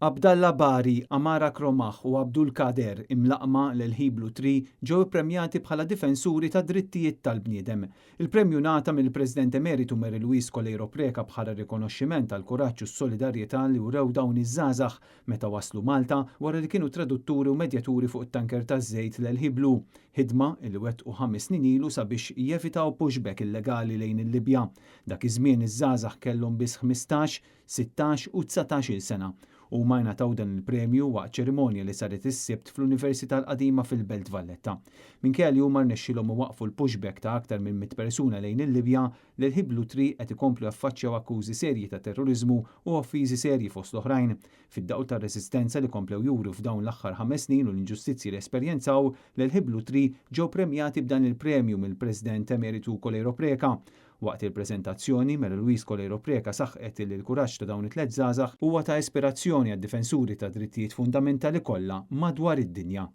Abdallah Bari, Amara Kromah u Abdul Kader, imlaqqma l-El Hiblu 3, ġew ippremjati bħala difensuri ta' drittijiet tal-bniedem. Il-premju ngħata mill-President Emeritu Mary Louise Coleiro Preca bħala rikonoxximent għall-kuraġġ u s-solidarjetà li wrew dawn iż-żgħażagħ meta waslu Malta wara li kienu tradutturi u medjaturi fuq it-tanker taż-żejt l-El Hiblu, ħidma li wettqu 5 snin ilu sabiex jevitaw pushback illegali lejn il-Libja. Dak iż-żmien iż-żgħażagħ kellhom biss 15, 16 u 19-il sena. Huma ngħataw dan il-premju waqt ċerimonja li saret is-Sibt fl-Università l-Qadima fil-Belt Valletta. Minkejja li huma rnexxilhom iwaqqfu l-pushback ta' aktar minn 100 persuna lejn il-Libja, l-El Hiblu 3 qed ikomplu jaffaċċjaw akkużi serji ta' terroriżmu u offiżi serji fost l-oħrajn. Fid-dawl ta' resistenza li komplew juru f'dawn l-aħħar 5 snin u l-inġustizzji li esperjenzaw, l-El Hiblu 3 ġew premjati b'dan il-premju mill-President Emeritu Coleiro Preca. Waqt il-preżentazzjoni, Mary Louise Coleiro Preca saħqet li l-kuraġġ ta' dawn it-tliet żgħażagħ huwa ta' ispirazzjoni għad-difensuri ta' drittijiet fundamentali kollha madwar id-dinja.